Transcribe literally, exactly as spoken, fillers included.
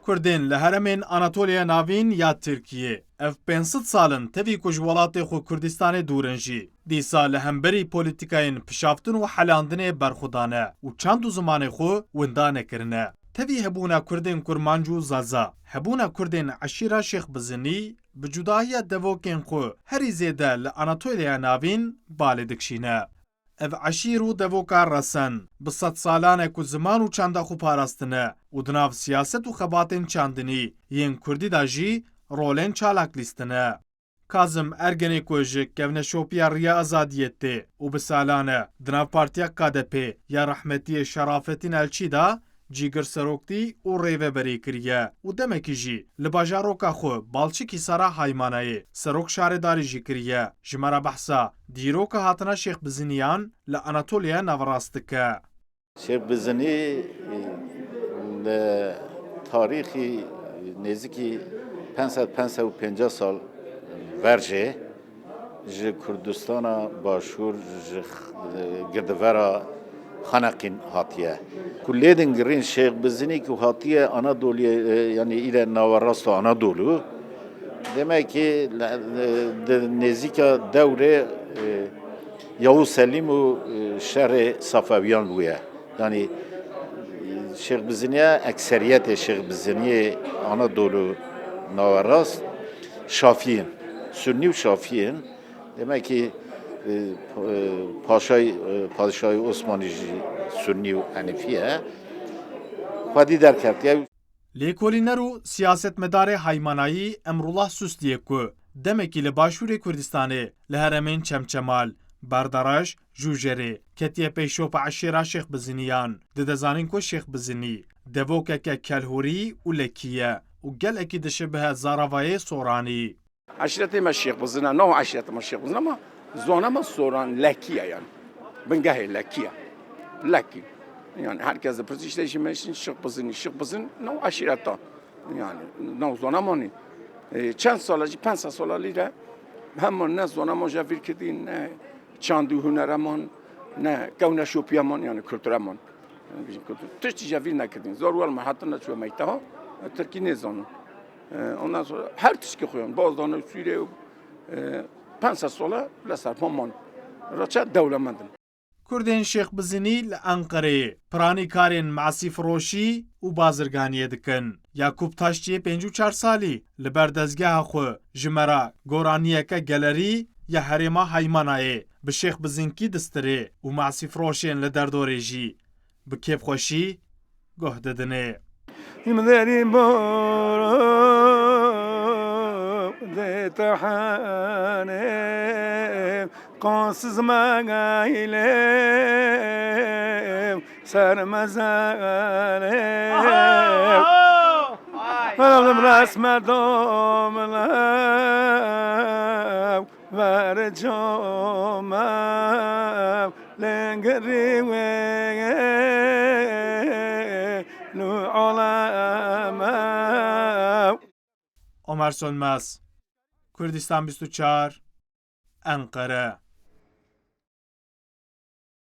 Kurdên li heremên Anatoliya Navîn ya Tirkiyê ev pênc sed sal in tevî ku ji welatê xwe Kurdistanê dûr in jî, dîsa li hemberî polîtîkayên pişaftin û helandinê berxwe dane û çand û zimanê xwe winda nekirine. Tevî hebûna Kurdên Kurmanc û Zaza, hebûna Kurdên eşîra Şêx Bizinî, bi cudahiya devokên xwe herî zêde li Anatoliya Navîn balê dikişîne. Ev eşîr û devoka resen bi sedsalan e ku ziman û çanda xwe parastine û di nav siyaset û xebatên çandinî yên kurdî de jî rolên çalak lîstine. Kazim Ergenê ku ji Kevneşopiya Riya Azadiyê tê û bi salan e di nav partiya K D P ya rehmetiyê Şerafetîn Elçî de cîgir seroktî û rêveberî kiriye û demekî jî li bajaroka xwe Balçikî Sara Haymanayê serok şaredarî jî kiriye. Ji me re behsa dîroka hatina Şêx Biziniyan li Anatoliya Naverast dike. Şêx Bizinî, e, li tarîxî nêzîkî pênc sed, pênc sed û pêncî sal ver jê ji Kurdistana Başûr, ji x-, girdivera Xaneqîn hatiye. Ku lê din girîn Şêx Bizinî ku hatiye Anadoluyê, e, yanî île nawerasta Anadolu, demek ki, e, di nêzîka dewrê, e, Yavuz Selîm û, e, şerê Safewiyan bûye. Yanî, e, Şêx Biziniye, ekseriyetê Şêx Biziniyê Anadolu nawerast Şafî in. Sunnî û Şafî in. Demek ki, e, pa-, e, paşay, e, padişahê Osmanî jî Sunnî û Henefî ye. Xwedî derketiye. Lêkolîner û siyasetmedarê Haymanayî Emrullah Sustiyê ku demekî li Başûrê Kurdistanê li heremên Çemçemal, Berdaraş, Jûjerê ketiye pey şopa eşêra Şêx Biziniyan, dide zanîn ku Şêx Bizinî devokeke kelhûrî û lekî ye û gelekî dişibihe zaravayê Soranî. Eşîretê me Şêx Bizin e, nav eşîretê me Şêx Bizin e, ama zona me Soran Lekî ye yani. Bingehê Lekî ye. Lekî. Yani herkes dipirsî işte jî me Şêx Bizinî, Şêx Bizin nav eşîreta. Yani nav zona me nî. E, çend sala jî, pênc sed sala lîre hema ne zona me jî vir kidî, ne çand û hunereman, ne kewneşopiyeman, yani kultureman. Yani bizim kültür, tiştî jî vir nekidîn. Zor wel me hatin neçûye meyteha, Tirkî nêzanin. E, ondan sonra her tişkî xwe yan, bazdane, sûrê, e, pênc sed sala li ser man. Reçe dewlemend in. Kurdên Şêx Bizinî li Enqereyê piranîkarên masîfiroşî û bazirganiyê dikin. Yakûp Taşçiyê pêncî û çar salî li ber dezgeha xwe ji me re goraniyeke gelerî ya herêma Haymanayê bi Şêx Bizinkî distirê û masîfiroşên li derdorê jî bi kêfxweşî guh didinê. Him derî boro dê tehanê, qansiz me gaylê ser mezelê. Aha, aha. Vay, vay. Resme domle ver comev, lengirî wê lu aleme. Omer Sönmez, Kurdistan bîst û çar, Enqere.